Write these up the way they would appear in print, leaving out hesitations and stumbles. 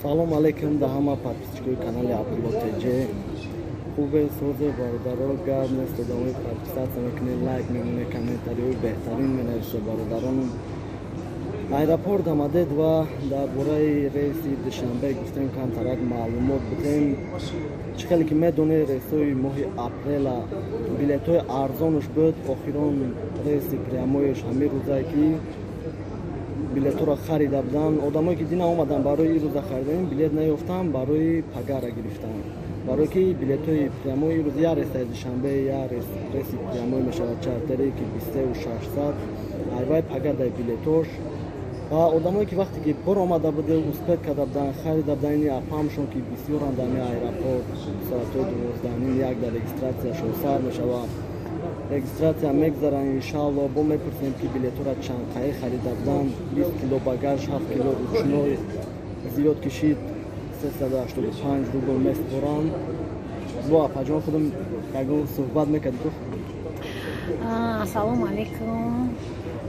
Салом алейкум да ҳама подписчикои канали Абдулло ТЖ. Хубе, созе, бародаро? Гап нест, одамои подписаться мекунед, лайк мемонед, комментариҳои беҳтарин менависед, бародаронум. Аэропорт омадед ва дар бораи рейси Душанбе гуфтем, камтарак маълумот бидем. Чӣ хеле ки медонед, рейсҳои моҳи апрела билетҳои арзонуш буд. Охирон рейси прямоиш ҳамин рӯзае, ки билетҳоро харида буданд одамое, ки дина омаданд барои ин рӯза хариданӣ, билет наёфтанд, барои пагара гирифтанд, барое ки билетҳои прямой рӯз як рейсаи Душанбе, як рейси прямой мешавад, чартере, ки 23 600 айвай пагадай билетош. Ва одамое, ки вақте ки бор омада буде, успеть карда буданд, харида буданд, ини апамшон, ки бисёранд ами аэропорт. Соатҳои 12:30, 1 дар регистрацияшон сар мешавад, регистрация мегзаранд. Иншаалло, бо мепурсем, ки билетҳоро чанд қаи харида буданд. 20 кило багаж, 7 кило ручной зиёд кишид, 385 рубл меспоранд. Бо апаҷон худам ягон суҳбат мекардӣ ту? Ассалому алайкум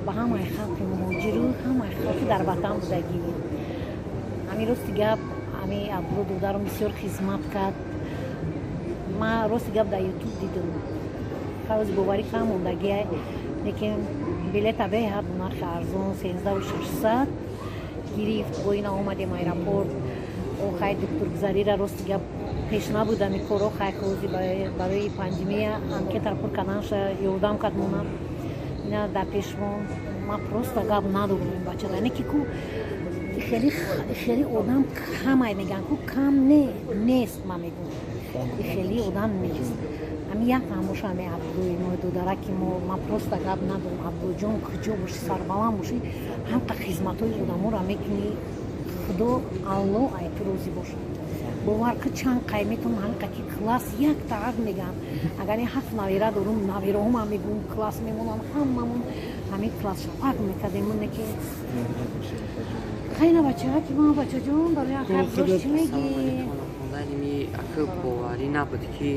ба ҳамаи халқи муҳоҷиру ҳамаи халқи дар ватан будагӣ. Ҳами рости гап, ҳами Абдулло додарам бисёр хизмат кард. Ма рости гап дар Ютуб дидам, ҳавзи боварӣ кам мондагиай, лекин билета беҳад нархи арзон, 13 600 гирифт. Бо ина омадем аэропорт. Охай, духтургузарира, рости гап, пеш набудам и коро. Хай, ҳози барои пандемия анкетаро пур карданша ёрдам кард монам. Ина дар пешмон, ма просто гап надорам ин бачара, не ки ку хеле хеле одам камай мегӯянд, ку кам не нест. Ма мегӯм, хеле одам нест. Ами як ҳамоша ами Абдуи мо, додараки мо. Ма просто гап надорам. Абдуҷон, куҷо бошӣ, сарбаланд бошӣ, ҳамқа хизматҳои одаморо мекунӣ. Худо, Алло ай ту розӣ бошад. Бовар ки, чанд қай метавонам, ҳамиқа ки класс як таак мегӯям. Агар ин ҳафт навира дорум, навираҳомам мегӯм, класс мемонам, ҳамамон ҳамин класс шапак мекардем. Не ки хайна, бачаки ма, бачаҷон, барои акар чӣ мегӣ? Ми ака боварӣ набуд, ки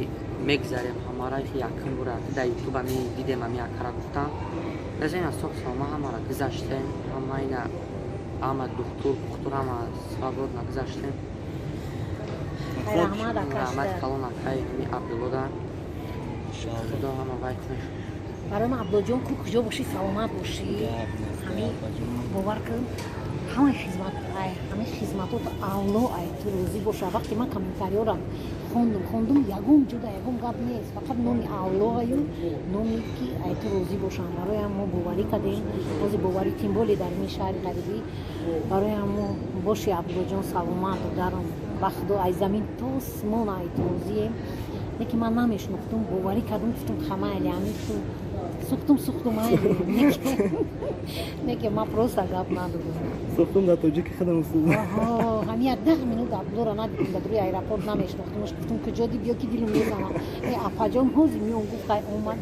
мегзарем ҳамара. Якум бура дар Ютуб ами дидем, ами акара гуфтам, лазин асоб салома ҳамара гузаштем, ҳама ина, ҳама духтур пухтур, ҳама свободно гузаштем. Раҳмат калон акай ми Абдуллода, худо ҳама вай кунад. Барои ман, Абдуллоҷон, ку куҷо бошӣ, саломат бошӣ. Ҳами бовар кун, ҳамаи хизмат, ҳамаи хизматот, Алло ай ту розӣ боша. Вақте ман комментариёрам хондум, хондум, ягон ҷуда ягон гап нест, фақат номи Аллоаю номи ки ай ту розӣ бошам. Бароям мо боварӣ кардем, бози боварӣ, тем более дар ин шаҳри ғарибӣ. Бароям мо боши, Абдуллоҷон, саломат, додарам. Ба худо, ай замин то осмон ай ту розием. Лекин ман намешнохтум, боварӣ кардум, гуфтум, хамайли, ҳамин ту сухтум, сухтум, айли. Неке ман просто гап надорам. Сухтум дар тоҷики худам. Ҳами як 10 минут Абдуллоро надидим дар рӯи аэропорт, намешнохтумаш. Гуфтум, куҷо дид, ё ки дилум мезанам. Э, апаҷон, ҳози миён, гуфт, хай, омад.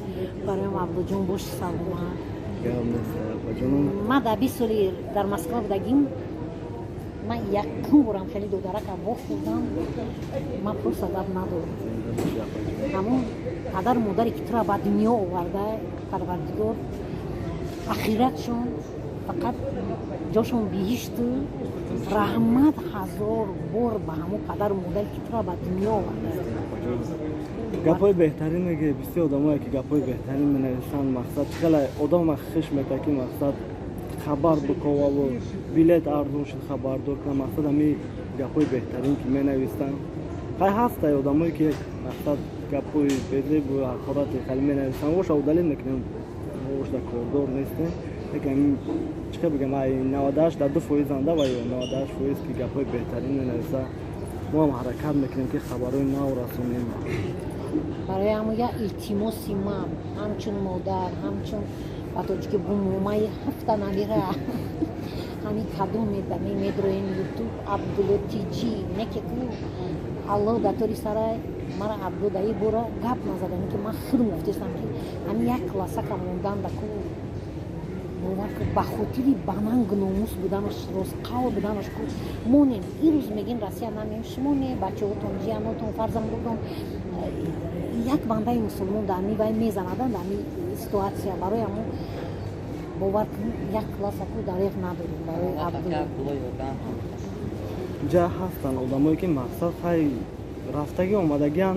Бароям, Абдуллоҷон, боши саломат. Ман дар 20 соли дар Москва будагим, ман якум борам хеле додарака вохӯрдам. Ман просто гап надорам. Ҳамон падару модаре, ки тура ба дунё оварда, Парвардигор ахиратшон фақат ҷошон биҳишту. Раҳмат ҳазор бор ба ҳамон падару модаре, ки тура ба дунё оварда. Гапҳои беҳтарин меги. Бисёр одамое, ки гапҳои беҳтарин менависанд, мақсад хеле одама хиш мекард, ки мақсад хабар биковаву билет арзон шуд, хабардор кунам. Мақсад ҳами гапҳои беҳтарин, ки менависанд. Хай, ҳастай одамое, ки мақсад гапҳои безебу ҳақорати хеле менависанд, воша удалить мекунем, вошда кордор нестем. Лекин чӣ хел бигам, ай 98 дар 2 фоиз анда ва ё 98%, ки гапҳои беҳтарин менависа. Мо ҳам ҳаракат мекунем, ки хабарҳои нав расонем. Барои ҳамо як илтимоси ман, ҳамчун модар, ҳамчун ба тоҷики бумомаи ҳафта навира, ҳамин кадом медами медроен Ютуб Абдулло Тиҷи, неке ку Алло дар тори сарай мара Абдулло дар бора гап назадам, ки ман худм гуфтестам, ки ҳамин як классака мондан да ку бовар ку, ба хотири ба нангу номус буданаш, ростқавл буданаш. Ку монем, ирӯз мегем, Россия намем, шумо не, бачаҳотон, ҷиянотон, фарзандотон, як бандаи мусулмон дар ами вай мезанадан дар ами ситуация. Барои ҳамо бовар кун, як классаку дареғ надорем барои Абдулло. Ҷа ҳастанд одамое ки мақсад хай рафтагӣ омадагиан,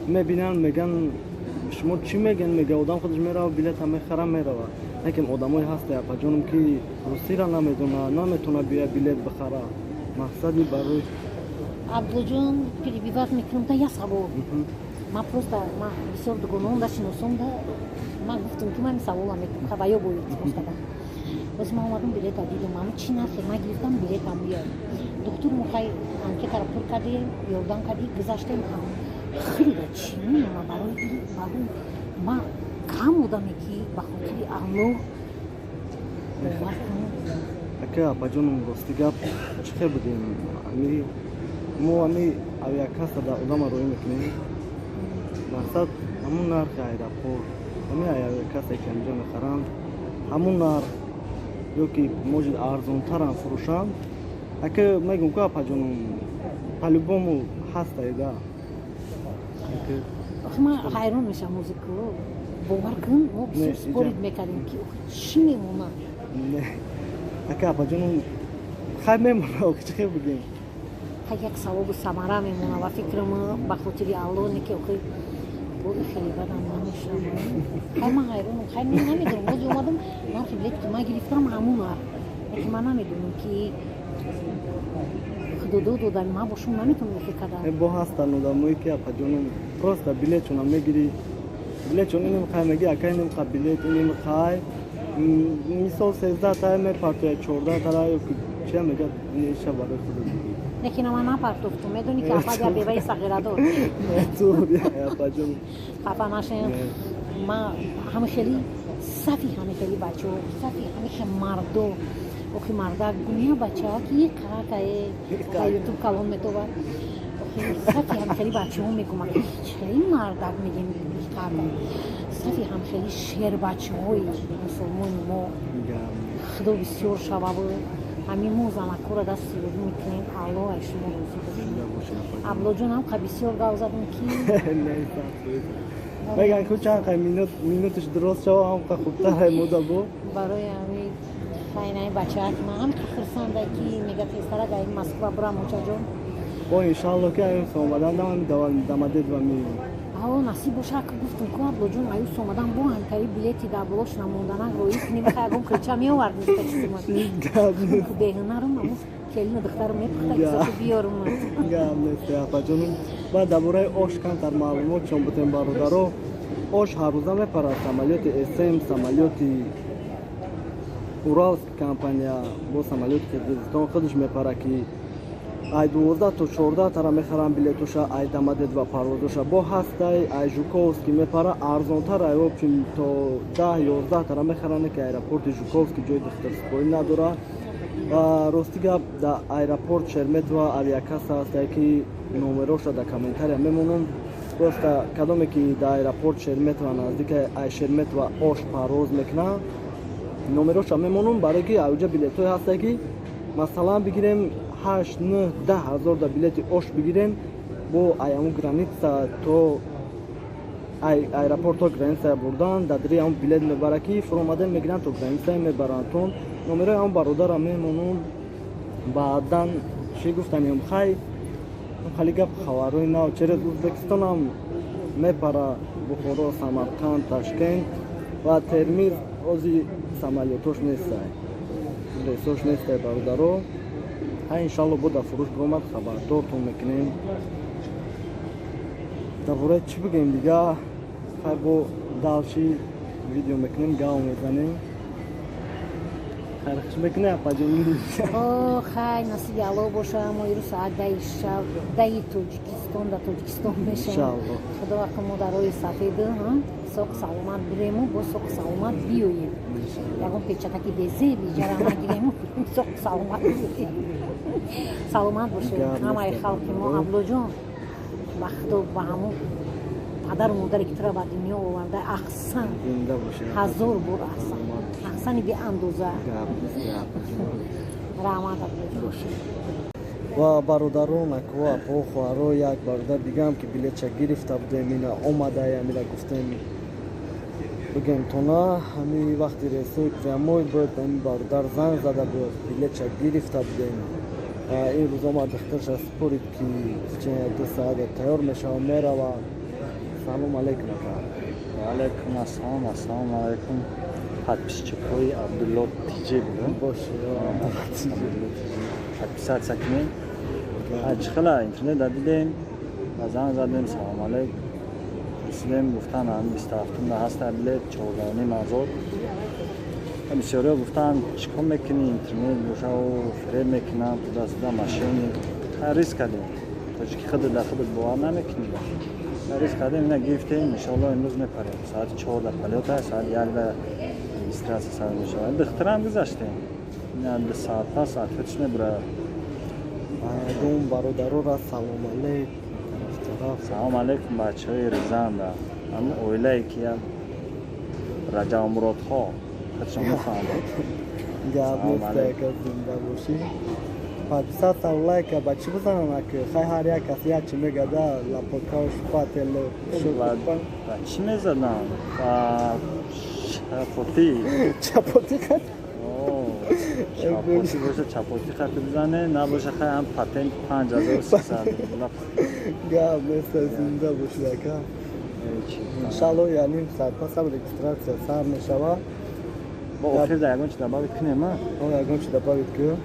мебинанд, меган шумо чӣ мегӯянд, мега одам худаш мерава, билета мехара, мерава. Лекин одамое ҳаста, апаҷонам, ки русиро намедона, наметавона бия билет бихара. Мақсади барои Абдуллоҷон, перебивать мекунам да, як савол. Ман просто ман бисёр дугонаам да, шиносом да, ман гуфтам ки ман саволам мекунам, хабаё бо илтимос кардам. Боз ман омадам, билета дидам, ама чӣ нархе ман гирифтам билетам уя. Духтур мо хай анкетаро пур кардем, ёрдам кардӣ, гузаштем. Хеле чӣ мемона барои ман кам одаме ки ба хотири Аллоҳ, бовар кун. Ака, апаҷонам, рости гап, чӣ хел будем, ами мо ами авиакасса да одама роӣ мекунем, мақсад ҳамун нархи аэропорт, ҳами авиакасса ки ҳамҷо мехаранд, ҳамун нарх ё ки может арзонтарам фурӯшанд. Ака, мегӯм ку, апаҷонам, по-любому ҳастае да. Охи ман ҳайрон мешавам, музику, бовар кун, мо бисёр спорить мекардем ки чӣ мемона. Ака, апаҷонам, хай мемона, охи чӣ хел бигем. Хай, як савобу самара мемона ва фикрам, ба хотири Аллоҳ, не ки охи бои хеле бадам намешавам. Хай, ман ҳайронам, хай мен намедонам, бози омадам, нархи билет ки ман гирифтам ҳамун нарх, лекин ман намедонам ки худодо додани ман бошум, наметавонам охи кардан. Бо ҳастанд одамое ки, апаҷонам, просто билетшона мегирӣ, билетшон иним қай меги, ака, иним қа билет, иним қай, мисол, 13 тара мепартояд, 14 тара ё ки чия, мегӯяд, иша барои худо бигӣ. Лекин ман напартофтум, медонӣ ки апа я беваи сағирадор. Апаҷон. Хафа нашем, ман ҳами хели сафи, ҳами хели бачаҳо, сафи ҳами хел мардо, охи мардак гуня бачаа ки қакае дар Ютуб калон метобад, охи сафи ҳами хели бачаҳо мегӯм, хели мардак мегем, қака сафи ҳам хели шербачаҳои мусулмони мо, худо бисёр шавабу ҳамин мо занакҳоро даст ёрӣ мекунем. Аллоҳ ай шумо розӣ бошад. Абдуллоҷон, ҳам қа бисёр гав задам ки Меган ку чанд қай минуташ дурост шава, ҳам қа хубтар ай мода бо. Барои ҳами хайнаи бачаак ман ҳам қа хурсанда ки мега тезтарак ай Москва бурам, очаҷон. Бо иншаалло ки аюс омадан дам Домодедово меем. Ао, насиб боша, ка гуфтум ку, Абдуллоҷон, аюс омадан бо ҳамтари билети дар болош намонданак роӣ кунем, ха ягон кӯча меовардем. Беҳунарум аму келина духтарам мепухта, кисоку биёрум. Гап нест, апаҷонум. Баъд дар бораи ош камтар маълумот чон бутем, бародаро. Ош ҳаррӯза мепарад самолёти СМ, самолёти Уралский компания, бо самолёти Қирғизистон худаш мепара, ки ай 12 то 14 тара мехарам билетоша, ай Домодедово парвозоша. Бо ҳастай, ай Жуковский мепара, арзонтар, ай общем то 10 11 тара мехаранд, ки аэропорти Жуковский ҷои духтарсупорӣ надора. Ва рости гап, дар аэропорт Шереметьево авиакасса ҳастае, ки номероша дар комментария мемонам. Просто кадоме ки дар аэропорт Шереметьево наздика, ай Шереметьево ош парвоз мекунад, номероша мемонам, барое ки аҷа билетҳое ҳастае, ки масалан бигирем, 8, 9, 10 ҳазор да билети ош бигирем, бо ай ҳамун граница то аэропорт то граница бурдан, дар дири ҳамун билет мебара, ки фуромадан мегиранд, то граница мебаранд. Тон номерои ҳамун бародара мемонам. Баъдан чӣ гуфтанем, хай, хали гап, хабарҳои нав, через Ӯзбекистонам мепара: Бухоро, Самарқанд, Ташкент ва Термиз. Ози самолётош нестай, рейсош нестай, бародаро. Ҳа, иншалло, бо дар фурӯш биромад, хабардортон мекунем. Дар бораи чӣ бигӯем дига? Хай, бо дальше видео мекунем, гав мезанем. Хайрхуш мекунӣ, апаҷон? О, хай, насиби Аллоҳ боша, мо ирӯз соат 10-и шаб, 10-и Тоҷикистон, дар Тоҷикистон мешавем. Худо вақт мо дар роҳи сафеду соқ саломат бирему, бо соқ саломат биёем, ягон печатаки безеб иҷара нагирему, соқ саломат биёем. Саломат бошед, ҳамаи халқи мо. Аблоҷон, ба Худо, ба ҳамун падару модаре ки тура ба дунё оварда, аҳсан, ҳазор бор аҳсан, аҳсани беандоза, раҳмат, аблоҷон. Ва бародарон, ако, апо, хоҳаро, як бародар дигаам ки билетша гирифта будем, ина омада, амира гуфтем бигем тона, ҳами вақти рейсои прямой буд, ами бародар занг зада буд, билетша гирифта будем. Ин рӯз омад духтарша спорид ки 2 соат тайёр мешава мерава. Салом алейкум ака. Ва алейкум ассалом. Ассалому алейкум. Подписчикҳои Абдулло ТЖ будам. Бош. Подписаться кунед. Чӣ хела интернет дидем, ба занг задем, салом алейк. Пурсидем, гуфтан ҳам 27-ум ҳаста билет 14,5 ҳазор. Бисёриҳо гуфтанд чӣ кор мекунӣ, интернет бошаву фиреб мекунанд, туда-сюда мошенник. Риск кардем. Тоҷики худат дар худат бовар намекунӣ. Риск кардем, ина гирифтем, иншоалло имрӯз мепарем. Соати 4 дар полёта, соати 1 дар регистрация сар мешавад. Духтарам гузаштем. Ина 2 соат пас ответш мебурад. Ягон бародарора салом алейк. Салом алейкум бачаҳои Ризанда. Ҳамин оилае ки як Раҷабмуродҳо худшон мефаҳманд. Гап нест, ака, зинда бошӣ. Подписаться, лайка ба чӣ бизанам ака? Хай ҳар як кас як чӣ мегада, лапокау шпатель. Ба чӣ мезадам? Ба чапотӣ. Чапотӣ хат? Чапотӣ боша, чапотӣ хати бизане, набоша хай ҳам патент 5300. Гап нест, зинда бошӣ ака. Иншалло ним соат пас регистрация сар мешава. Бо охир да ягон чи добавить кунем, а? Ягон чи добавить кун.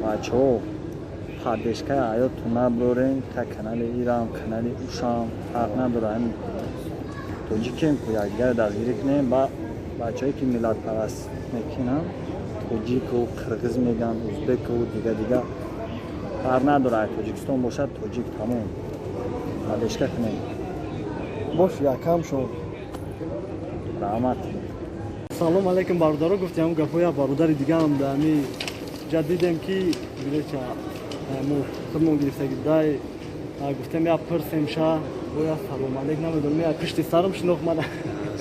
Бачаҳо, поддержкаи ҳаёттон набурорем, та канали ирам, канали ушам фарқ надорад, ҳамин тоҷикем ку якдигарро дастгирӣ кунем. Ба бачаҳое ки миллатпараст мекунанд, тоҷику қирғиз мегӯянд, узбеку дига дига, фарқ надорад, Тоҷикистон бошад тоҷик, тамом, поддержка кунем. Бош, якам шон. Раҳмат. Салом алейкум бародаро, гуфтем ҳам гапҳоя бародари дигаам да ҳами ҷа дидем ки билетча мо худмон гирифтаги дай, гуфтем я пурсем ша боя. Салом алейк, намедонам, я пишти сарам шинохт мана.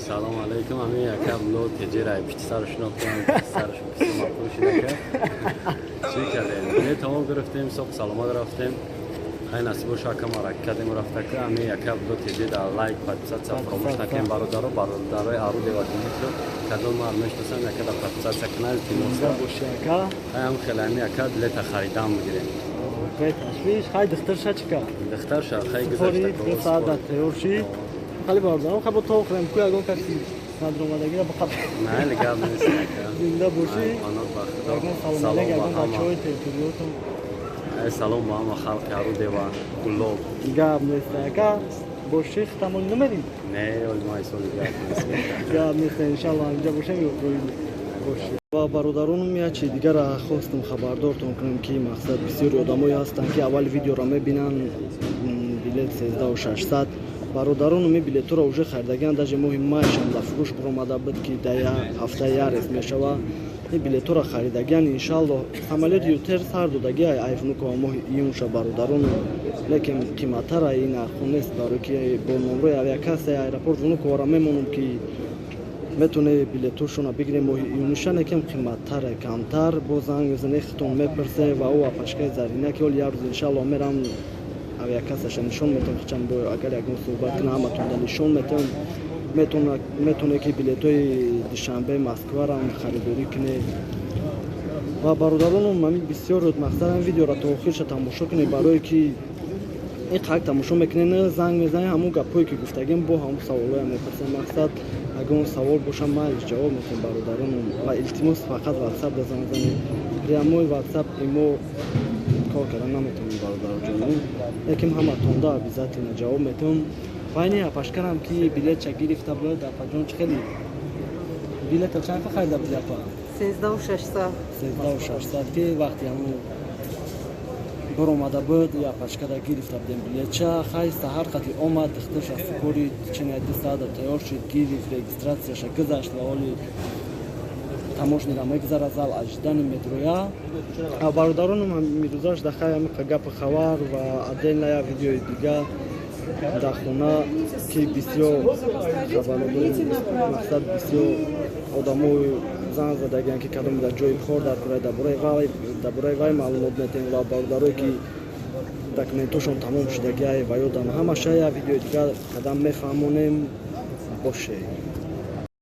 Салом алейкум, ами яка Абдулло Теҷера пишти сару шинохтам, пишти сару маъқул шидака. Чӣ кардем? Билет тамом гирифтем, соқ саломат рафтем. Хай насиб боша, ака марака кардем рафтака. Ами яка Абдулло Теҷе да лайк, подписаться фаромӯш накунем бародаро, бародарои ару деватимитро кадом мар мешносам, яка да подписаться кунад, илтимос. Боши ака. Хай ам хеле ами яка билета харидам бигирем. Бе ташвиш, хай духтарша чӣ кард? Духтарша хай гузашта. 2 соат дар тайёр шид. Хали бародарам, хай бо то охирем ку ягон каси надромадагира ба қаб. Майли, гап нест ака. Зинда бошӣ. Паноҳ ба Худо. Ягон салом алейк, ягон бачаҳои территориётон. Салом ба ҳама халқи ару дева Куллоб. Гап нест ака. Боши, хитамон намерим? Не, оли ма исоли гап нест. Гап нест, иншалло ҳаминҷа бошем ё боши. Ва бародаронам, як чи дигара хостам хабардортон кунам, ки мақсад бисёри одамое ҳастанд, ки аввали видеоро мебинанд, билет 13 600. Бародаронам, ин билетҳоро уже харидагиан, даже моҳи майшам дар фурӯш баромада буд, ки дар як ҳафта як рейс мешава. Ин билетҳоро харидагиан, иншалло самолёти ЮТэйр сар додаги ай Внуково моҳи июнша, бародаронам, лекин қиматтара ин нархҳо нест, барое ки бо номрои авиакассаи аэропорт Внуковаро мемонам, ки метавонед билетҳошонро бигирем моҳи июниша, лекин қиматтаре камтар. Бо занг мезанед, худтон мепурсе ва ӯ апашкаи Зарина, ки ҳоли як рӯз иншалло мерам, авиакассаша нишон метавон хичам, бо агар ягон суҳбат кунам, ҳаматонда нишон метавон. Метавонед ки билетҳои Душанбе Москваро харидорӣ кунед. Ва бародаронам, ҳамин бисёр мақсад ҳамин видеоро то охирша тамошо кунед, барое ки ин қак тамошо мекунед, занг мезанед, ҳамон гапҳое ки гуфтагем, бо ҳамон саволҳоям мепурсем. Мақсад ягон савол боша, майлиш ҷавоб метавем, бародаронам. Ва илтимос, фақат ватсап да занг занед, прямой ватсап имо кор карда наметавонем, бародароҷонам, лекин ҳаматонда обязательно ҷавоб метавон. Ва ини апашкарам, ки билетча гирифта буд. Апаҷон, чӣ хели билета чанд харида буди, апа? 13 600. 13 600, ки вақти ҳамон баромада буд, апашкара гирифта будем билетча. Хай саҳар қати омад, духтарша супорид, чинай 2 соата тайёр шуд, гирифт, регистрацияша гузашт ва ҳоли таможнира мегузара, зал ожидания медроя. Бародаронам, мирӯзаш дахай ҳамиқа гапи хабар ва отдельно як видеои дига дар хона, ки бисёр хабарнодори мақсад бисёр одамои занг задагианд, ки кадом дар ҷои кор дар кора, дар бораи вай маълумот метаҳем. Ва бародарое ки документошон тамом шудагиай ва ёдам, ҳамаша як видеои дигар қадам мефаҳмонем. Боше.